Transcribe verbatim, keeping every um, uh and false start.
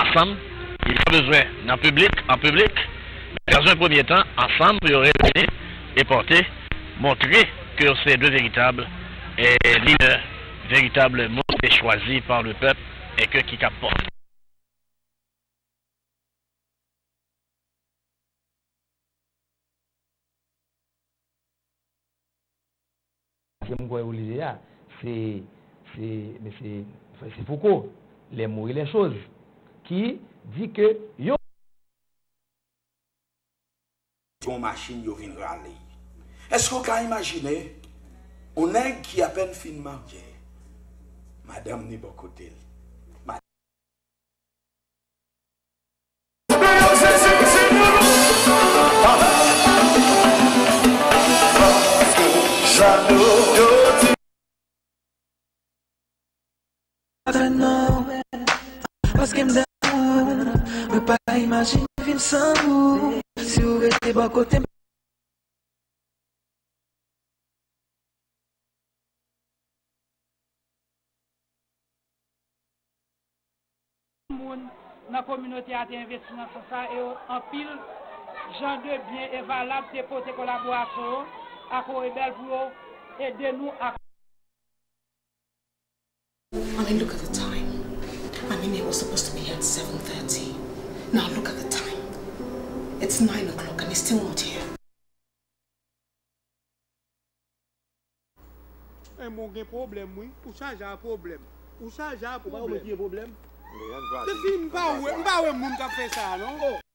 ansanm, li pa bezwen nan piblik, an piblik, men dans un premier temps, ansanm pou yo reyini e pòte, montre ke se de veritab lidè, veritab moun ki chwazi pa le pèp e ke ki kab pòte. Ke m kwè Olivier a, se se mesye Francis Foucault, Les mots et les choses, ki di ke yon. Yon machin yo vin rale. Èske w ka imajine yon nèg ki apèn fin marye, madanm ni bò kote l, Paske m damou, mwen pa imajine viv san ou. Si ou rete bò kote m. Moun nan kominote a te envesti nan sans sa e anpil jan de byen e valab te pote kolaborasyon yo ak Orebel pou yo ede nou ak. I mean, look at the time. I mean, it was supposed to be here at seven thirty. Now look at the time. It's nine o'clock and he's still not here. Enben w gen pwoblèm wi, ou chaje a pwoblèm. Ou chaje a pwoblèm. Depi m pa wè, m pa wè moun k ap fè sa a non.